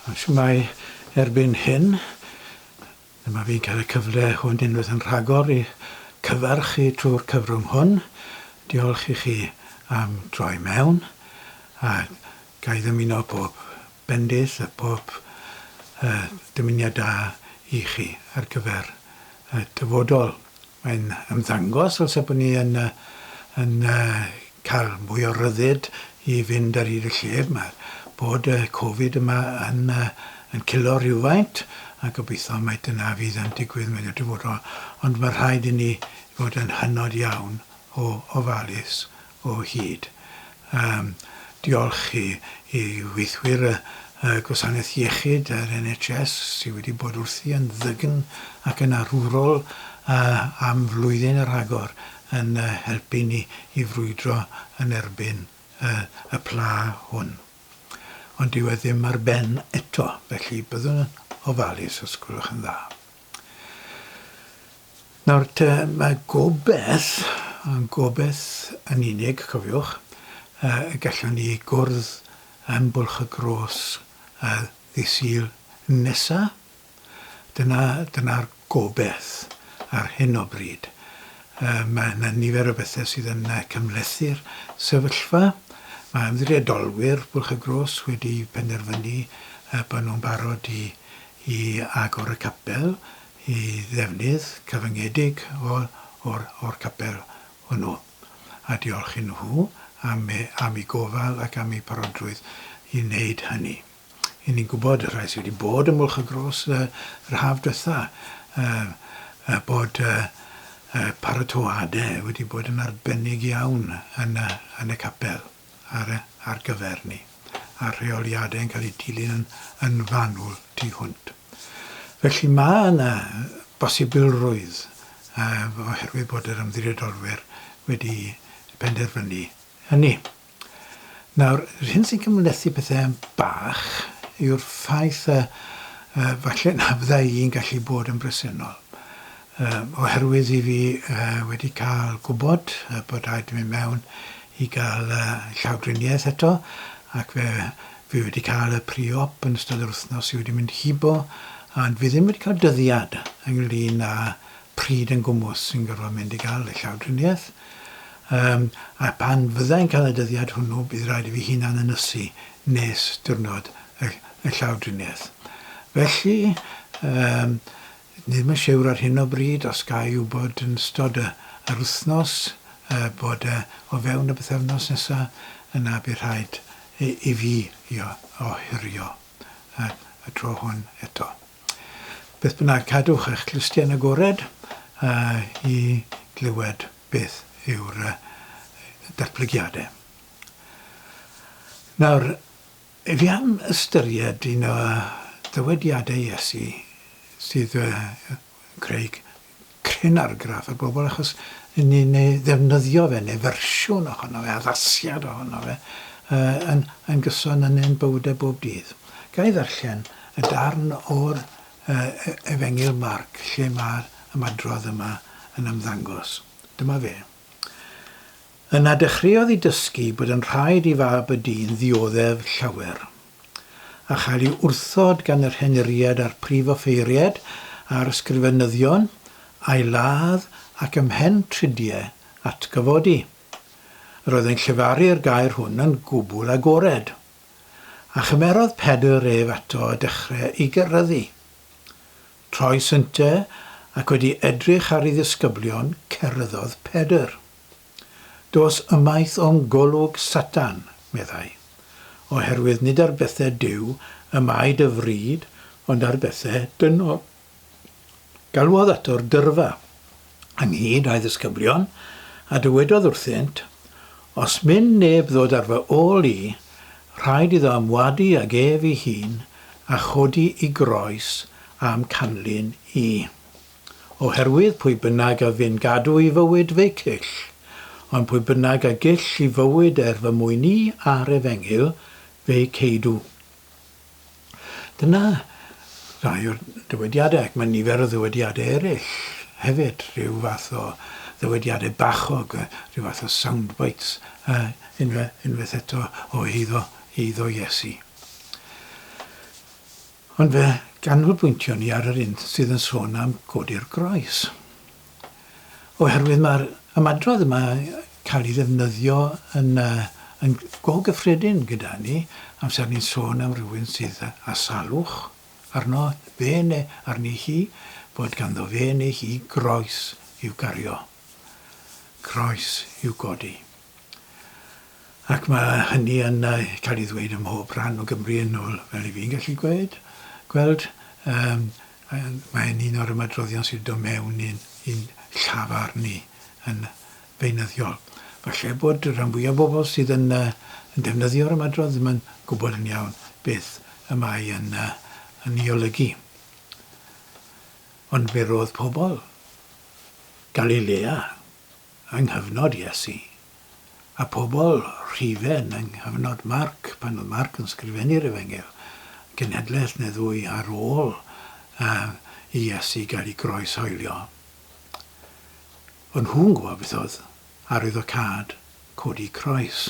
Shwmae erbyn hyn? Dyma fi'n cael y cyfle hwn unwaith yn rhagor i cyfarch chi trwy'r cyfrwng hwn. Diolch i chi am droi mewn, a ga i ddymuno pob bendith a pob dymuniad da i chi ar gyfer y dyfodol. Mae'n ymddangos fel 'sa bod ni yn yn cael mwy o ryddid i fynd ar hyd y lle. Mae bod y Covid yma yn yn cilo rhywfaint, a gobeithio mai dyna fydd yn digwydd mewn y dyfodol. Ond mae rhaid i ni fod yn hynod iawn o ofalus o hyd. Yym, diolch i i weithwyr y y Gwasanaeth Iechyd a'r nhs sydd wedi bod wrthi yn ddygn ac yn arwrol yy am flwyddyn a rhagor yn yy helpu ni i frwydro yn erbyn y y pla hwn. Ond dyw e ddim ar ben eto, felly byddwn yn ofalus os gwelwch yn dda. Nawr te, mae gobeith, ond gobeith yn unig, cofiwch, y gallwn ni gwrdd yn Bwlch y Gros ddydd Sul nesa. Dyna, dyna'r gobeith ar hyn o bryd. Mae yna nifer o bethau sydd yn cymhlethu'r sefyllfa. Mae ymddiriedolwyr Bwlch y Gros wedi penderfynu bod nhw'n barod i, i agor y capel i ddefnydd cyfyngedig o, o'r, o'r capel hwnnw. A diolch i nhw am, am eu gofal ac am eu parodrwydd i wneud hynny. I ni'n gwybod, y rhai sydd wedi bod ym Mwlch y Gros yr haf diwetha, uh, bod uh, uh, paratoadau wedi bod yn arbennig iawn yn y, yn y capel ar, ar gyfer ni, a'r rheoliadau yn cael eu dilyn yn, yn fanwl tu hwnt. Felly mae yna bosibilrwydd oherwydd bod yr ymddiriedolwyr wedi penderfynu hynny. Nawr, yr hyn sy'n cymhlethu pethau bach yw'r ffaith y, falle na fydda i'n gallu bod yn bresennol. Oherwydd i fi wedi cael gwybod bod rhaid i mi mewn i gael llawdriniaeth eto, ac fe Fi wedi cael y pre-op yn ystod yr wythnos sy wedi mynd hibo, ond fi ddim wedi cael dyddiad ynglyn â pryd yn gwmws sy'n gorfod mynd i gael y llawdriniaeth. Um, a pan fyddai'n cael y dyddiad hwnnw, bydd rhaid i fi hunan ynysu nes diwrnod y, y llawdriniaeth. Felly, um, Ddim yn siwr ar hyn o bryd os ga i wybod yn ystod y yr wythnos bod e o fewn y bythefnos nesa, yna bydd rhaid i i fi i ohirio y y tro hwn eto. Beth bynnag, cadwch eich clustiau'n agored i glywed beth yw'r datblygiadau. Nawr, Fi am ystyried un o ddywediadau Iesu sydd yn creu cryn argraff ar bobl achos ni'n ei ddefnyddio fe, neu fersiwn ohono fe, addasiad ohono fe, yn, yn gyson yn ein bywydau bob dydd. Ga i ddarllen y darn o'r Efengyl Marc lle mae'r ymadrodd yma yn ymddangos. Dyma fe. Yna dechreuodd i dysgu bod yn rhaid i Fab y Dyn ddioddef llawer, a chael ei wrthod gan yr henuriaid a'r prif offeiriaid a'r ysgrifenyddion, a'i ladd, ac ymhen tridie atgyfodi. Yr oedd yn llefaru'r gair hwn yn gwbl agored. A chymerodd Pedr ef ato a dechreu ei geryddu. Troes ynte, ac wedi edrych ar ei ddisgyblion, ceryddodd Pedr. Dos ymaith o'm golwg, Satan, meddai, oherwydd nid ar bethe Duw y mae dy fryd, ond ar bethe dynol. Galwodd ato'r dyrfa, ynghyd â'i ddisgyblion, a dywedodd wrthynt, Os mynn neb ddod ar fy ôl i, rhaid iddo ymwadu ag ef ei hun, a chodi i groes a'm canlyn i. Oherwydd pwy bynnag a fyn gadw i fywyd fe'i cyll, ond pwy bynnag a gyll i fywyd er fy mwyn i a'r efengyl, fe'i ceidw. Dyna rai o'r dywediadau, ac mae nifer o ddywediadau eraill hefyd, rhyw fath o ddywediadau bachog, rhyw fath o sound bites, unwaith, unwaith eto o eiddo, eiddo Iesu. Ond fe ganolbwyntion ni ar yr un sydd yn sôn am godi'r groes. Oherwydd mae'r ymadrodd yma cael ei ddefnyddio yn, uh, yn go gyffredin gyda ni, amser ni'n sôn am rhywun sydd â salwch arno fe neu arni hi, bod ganddo fe neu hi groes i'w gario, croes i'w godi. Ac mae hynny yn cael ei ddweud ym mhob rhan o Gymru yn ôl fel i fi'n gallu gweud, gweld. Um, mae'n un o'r ymadroddion sydd dod mewn i'n, i'n llafar ni yn feunyddiol. Falle bod rhan fwyaf o bobl sydd yn, uh, yn defnyddio'r ymadrodd ddim yn gwybod yn iawn beth y mae yn, uh, yn ei olygu. Ond fe roedd pobl Galilea yng nghyfnod Iesu, a pobl Rhufain yng nghyfnod Marc, pan oedd Marc yn sgrifennu'r Efengyl, genhedlaeth neu ddwy ar ôl i Iesu gael ei groeshoelio. O'n nhw'n gwybod beth oedd arwyddocâd codi croes.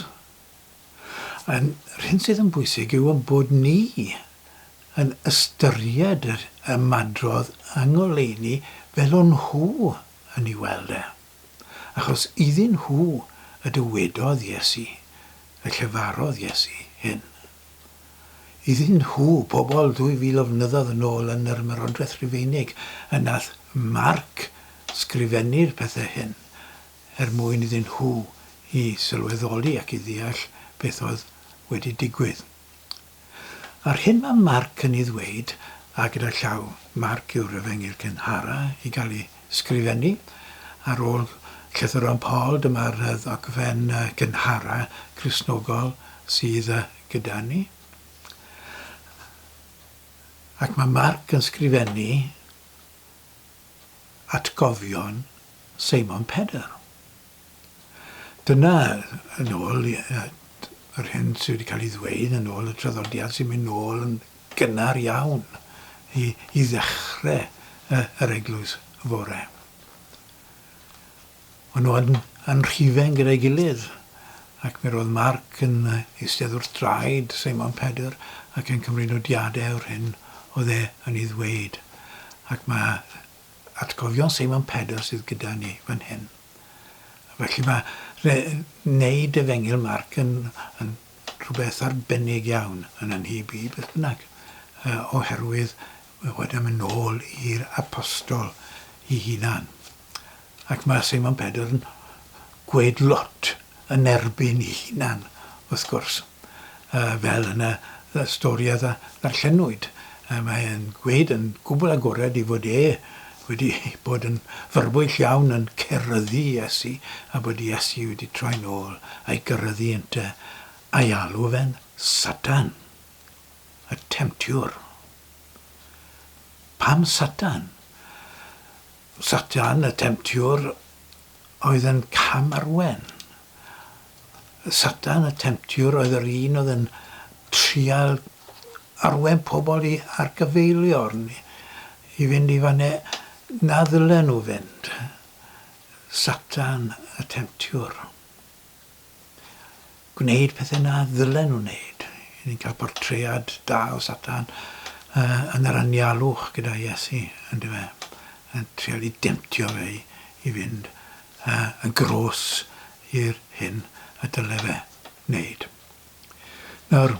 A'r hyn sydd yn bwysig yw ein bod ni yn ystyried yr ymadrodd yng ngoleuni fel o'n nhw yn ei weld e. Achos iddyn nhw y dywedodd Iesu, y llefarodd Iesu hyn. Iddyn nhw, pobl 2000 o flynyddoedd yn ôl yn yr Ymerodraeth Rufeinig, y nath Marc sgrifennu'r pethau hyn, er mwyn iddyn nhw i sylweddoli ac i ddeall beth oedd wedi digwydd. A'r hyn mae Marc yn ei ddweud, a gyda llaw, Marc yw'r efengyl cynhara i gael ei sgrifennu, ar ôl llythyron Paul, dyma'r ddogfen gynhara Cristnogol sydd gyda ni. Ac mae Marc yn sgrifennu atgofion Seimon Pedr. Dyna, yn ôl yr hyn sydd wedi cael ei ddweud, yn ôl y traddodiad sy'n mynd nôl yn gynnar iawn i, i ddechrau yr eglwys fore. O'n nhw yn, yn rhifen gyda'i gilydd, ac mi roedd Marc yn eistedd wrth draed Seimon Pedr ac yn cymryd nodiadau o'r hyn oedd e yn ei ddweud. Ac mae atgofion Seimon Pedr sydd gyda ni fan hyn. Felly mae wneud Efengyl Marc yn, yn rhywbeth arbennig iawn yn yn nhyb i, beth bynnag, oherwydd fod e'n mynd nôl i'r apostol ei hunan. Ac mae Seimon Pedr yn gweud lot yn erbyn ei hunan, wrth gwrs. Fel yn y stori a ddarllenwyd, mae e'n gweud yn gwbl agored ei fod e wedi bod yn fyrbwyll iawn yn ceryddu Iesu a bod Iesu wedi troi nôl a'i gyryddu ynte a'i alw fe'n Satan, y temtiwr. Pam Satan? Satan, y temtiwr, oedd yn camarwen. Satan, y temtiwr, oedd yr un oedd yn trial arwen pobl i argyfeiliorn, i fynd i fanne na ddylen nhw fynd. Satan, y temtiwr. Gwneud pethau na ddylen nhw wneud. Ni'n cael portread da o Satan uh, yn yr anialwch gyda Iesu, yn dyfe? Yn trial i demtio fe i, i fynd uh, yn gros i'r hyn y dyle fe wneud. Nawr,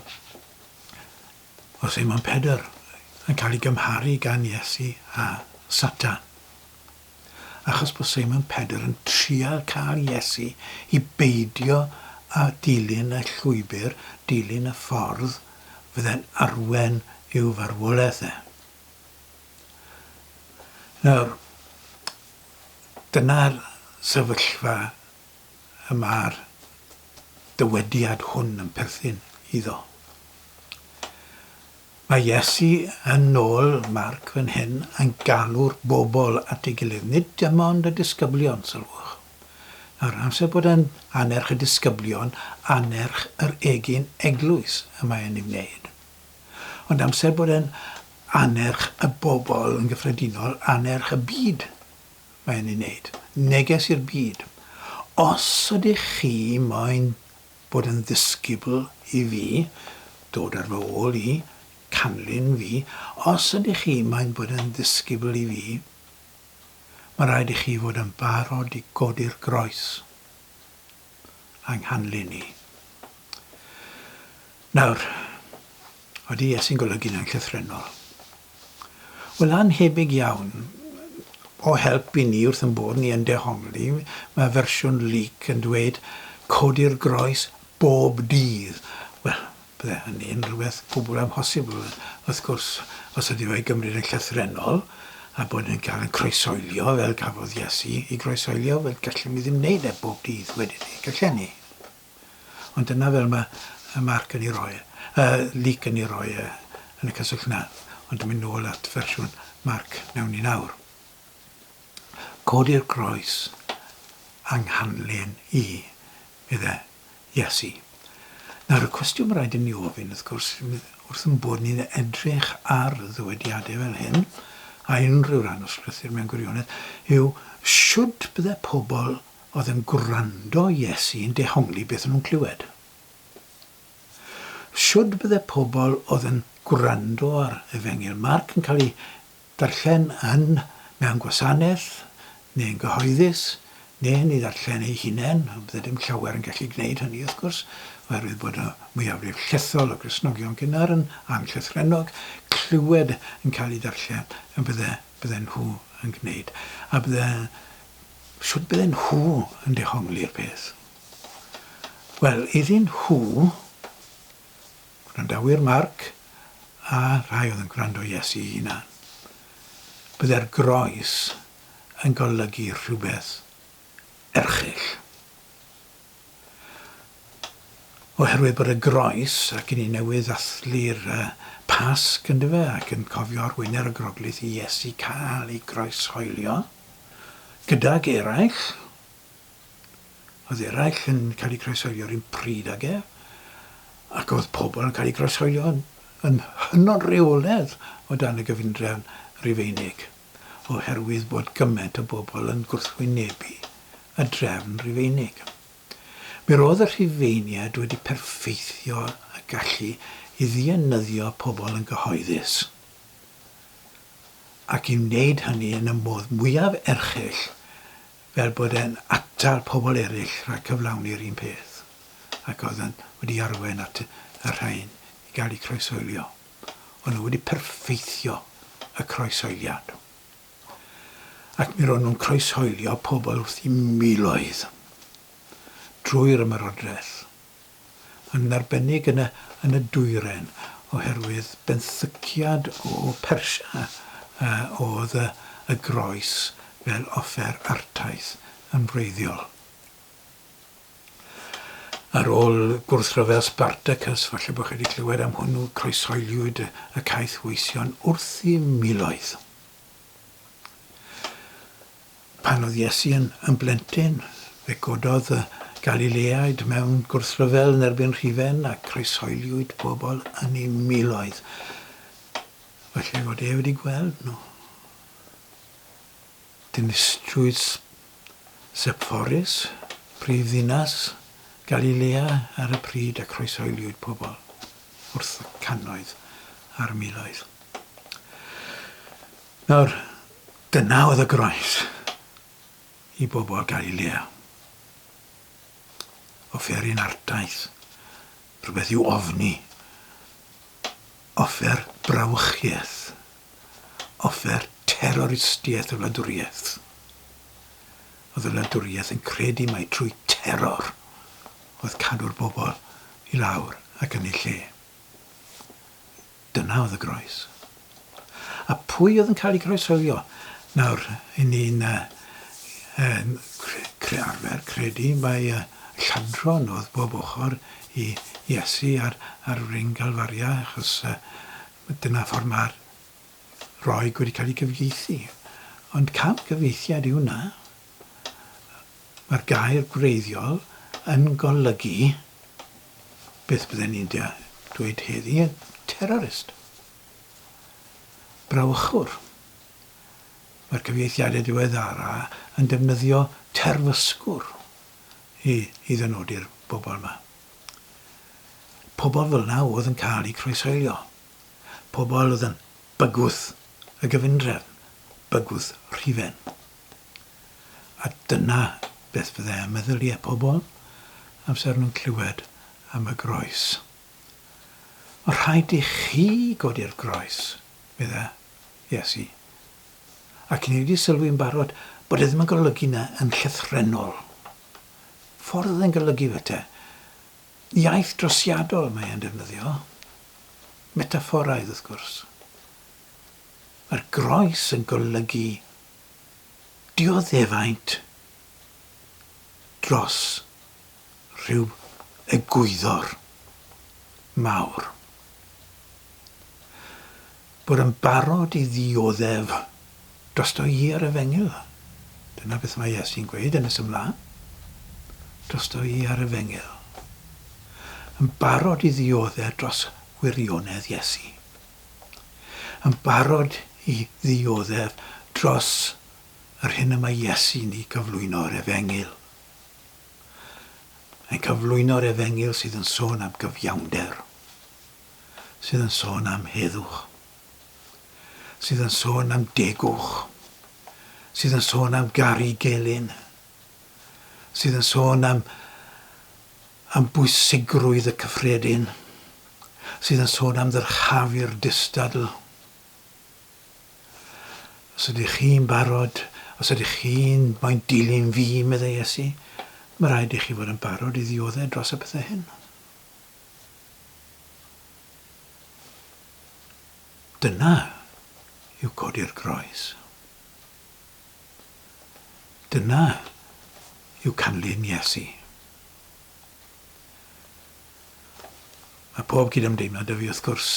o Seimon Pedr yn cael ei gymharu gan Iesu a Satan. Achos bod Seimon Pedr yn trial cael Iesu i beidio â dilyn y llwybr, dilyn y ffordd fydde'n arwen i'w farwolaeth e. Nawr, dyna'r sefyllfa y mae'r dywediad hwn yn perthyn iddo. Mae Iesu, yn ôl Marc fan hyn, yn galw'r bobl at ei gilydd, nid dim ond y disgyblion, sylwch. Nawr, amser bod e'n annerch y disgyblion, annerch yr egin eglwys y mae e'n ei wneud. Ond amser bod e'n annerch y bobl yn gyffredinol, annerch y byd mae e'n ei wneud. Neges i'r byd. Os ydych chi moyn bod yn ddisgybl i fi, dod ar fy ôl i, canlyn fi, os ydych chi moyn bod yn ddisgybl i fi, mae rhaid i chi fod yn barod i godi'r groes a'n nghanlyn i. Nawr, odi Iesu'n golygu hynna'n llythrennol? Wel, annhebyg iawn. O help i ni wrth ein bod ni yn dehongli, mae fersiwn Luc yn dweud codi'r groes bob dydd. Wel, bydde hynny'n rhywbeth gwbl amhosibl, wrth gwrs, os ydy o i gymryd yn llythrennol, a bod yn cael ein croeshoelio fel cafodd Iesu ei groeshoelio, wel, gallwn ni ddim wneud e bob dydd wedyn 'ny, gallen ni? Ond dyna fel mae Marc yn ei roi e, Luc yn ei roi e yn y cyswllt 'na. Ond dwi'n mynd nôl at fersiwn Marc wnawn ni nawr. Codi'r groes a 'nghanlyn i, medde Iesu. Nawr y cwestiwn mae rhaid i ni ofyn, wrth gwrs, wrth ein bod ni'n edrych ar ddywediadau fel hyn, a unrhyw ran o Sgrythur mewn gwirionedd, yw shwd bydde pobl oedd yn gwrando Iesu yn dehongli beth o'n nhw'n clywed. Shwd bydde pobl oedd yn gwrando ar Efengyl Marc yn cael ei darllen yn mewn gwasanaeth neu yn gyhoeddus, neu yn ei ddarllen ei hunain, ond bydde dim llawer yn gallu gwneud hynny wrth gwrs, oherwydd bod y mwyafrif llethol o Gristnogion gynnar yn anllythrennog, clywed yn cael ei darllen yn bydde bydden nhw yn gwneud, a bydde Shwt bydden nhw yn dehongli'r peth? Wel, iddyn nhw, gwrandawyr Marc a rhai oedd yn gwrando Iesu ei hunan, bydde'r groes yn golygu rhywbeth erchyll. Oherwydd bod y groes, ac 'y ni newydd ddathlu'r Pasg yndyfe, ac yn cofio ar Wener y Groglith i Iesu cael ei groeshoelio, gydag eraill, oedd eraill yn cael eu croeshoelio yr un pryd ag e, ac oedd pobl yn cael eu croeshoelio yn, yn hynod reoledd o dan y gyfundrefn Rufeinig, oherwydd bod gymaint o bobl yn gwrthwynebu y drefn Rufeinig. Mi roedd y Rhufeiniaid wedi perffeithio y gallu i ddienyddio pobl yn gyhoeddus, ac i wneud hynny yn y modd mwyaf erchyll fel bod e'n atal pobl eraill rhag cyflawni'r un peth, ac oedd yn wedi arwain at y rhain i gael eu croeshoelio. O'n nhw wedi perffeithio y croeshoeliad. Ac mi ro'n nhw'n croeshoelio pobl wrth i miloedd drwy'r ymerodraeth, yn arbennig yn y yn y dwyrain, oherwydd benthyciad o Persia oedd y y groes fel offer artaith yn wreiddiol. Ar ôl gwrthryfel Spartacus, falle bod chi wedi clywed am hwnnw, croeshoeliwyd y caethweision wrth i miloedd. Pan oedd Iesu yn, yn blentyn, fe gododd y Galileaid mewn gwrthryfel yn erbyn Rhufain a croeshoeliwyd pobl yn eu miloedd. Felly fod e wedi gweld nhw. Dinistriwyd Sepphoris, prif ddinas Galilea ar y pryd a croeshoeliwyd pobl wrth y cannoedd a'r miloedd. Nawr, dyna oedd y groes i bobl Galilea. Offeryn artaith, rhywbeth i'w ofni, offer brawychiaeth, offer terroristiaeth y wladwriaeth. Oedd y wladwriaeth yn credu mai trwy terror oedd cadw'r bobl i lawr ac yn eu lle. Dyna oedd y groes. A pwy oedd yn cael ei groeshoelio? Nawr, i ni'n uh, uh, arfer credu mai uh, lladron oedd bob ochr i Iesu ar, ar fryn Galfaria, achos uh, dyna ffordd mae'r Roeg wedi cael ei gyfieithu. Ond cam gyfieithiad yw hwnna. Mae'r gair gwreiddiol yn golygu beth bydden ni'n dweud heddi, terrorist. Brawychwr. Mae'r cyfieithiadau diweddara yn defnyddio terfysgwr i, i ddynodi'r bobl yma. Pobl fel yna oedd yn cael eu croeshoelio. Pobl oedd yn bygwth y gyfundrefn, bygwth Rhufain. A dyna beth fydde ym meddyliau pobl amser nhw'n clywed am y groes. Mae rhaid i chi godi'r groes, medde Iesu. Ac ni wedi sylwi'n barod bod e ddim yn golygu 'na yn llythrennol. Ffordd oedd e'n golygu fe te? Iaith drosiadol mae e'n defnyddio. Metafforaidd, wrth gwrs. Mae'r groes yn golygu dioddefaint dros rhyw egwyddor mawr. Bod yn barod i ddioddef drosto i a'r efengyl. Dyna beth mae Iesu'n gweud yn nes ymlaen. Drosto i a'r efengyl. Yn barod i ddioddef dros wirionedd Iesu. Yn barod i ddioddef dros yr hyn y mae Iesu'n ei gyflwyno, yr efengyl. Mae'n cyflwyno'r efengyl sydd yn sôn am gyfiawnder, sydd yn sôn am heddwch, sydd yn sôn am degwch, sydd yn sôn am garu gelyn, sydd yn sôn am, am bwysigrwydd y cyffredin, sydd yn sôn am ddyrchafu'r distadl. Os ydych chi'n barod, os ydych chi'n moyn dilyn fi, meddai Iesu, mae rhaid i chi fod yn barod i ddioddef dros y pethau hyn. Dyna yw codi'r groes. Dyna yw canlyn Iesu. Mae pob cydymdeimlad 'da fi wrth gwrs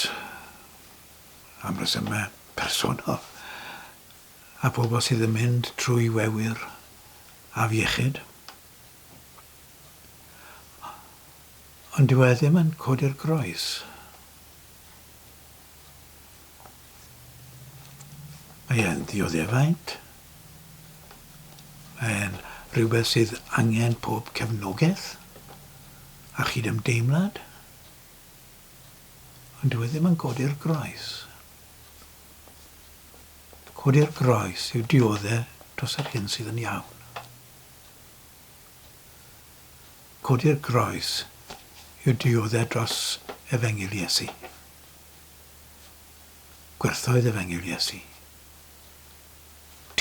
am resymau personol a pobl sydd yn mynd trwy wewyr afiechyd. Ond dyw e ddim yn codi'r groes. Mae e'n ddioddefaint. Mae e'n rhywbeth sydd angen pob cefnogaeth a chydymdeimlad. Ond dyw e ddim yn codi'r groes. Codi'r groes yw diodde dros yr hyn sydd yn iawn. Codi'r groes yw diodde dros Efengyl Iesu. Gwerthoedd Efengyl Iesu.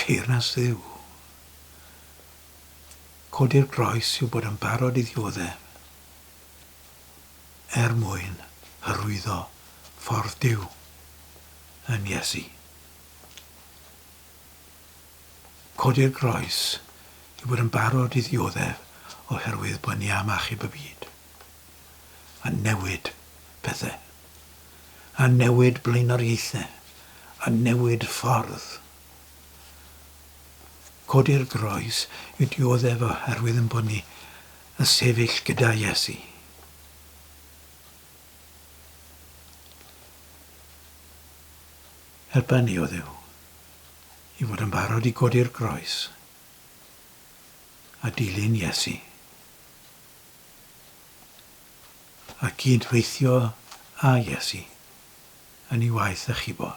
Teyrnas Dduw. Codi'r groes yw bod yn barod i ddiodde er mwyn hyrwyddo ffordd Duw yn Iesu. Codi'r groes yw bod yn barod i ddioddef oherwydd bod ni am achub y byd. A newid pethau. A newid blaenoriaethau. A newid ffordd. Codi'r groes yw dioddef oherwydd yn bod ni yn sefyll gyda Iesu. Helpa ni, O Dduw, i fod yn barod i godi'r groes a dilyn Iesu, a cyd-weithio â Iesu yn ei waith achubol.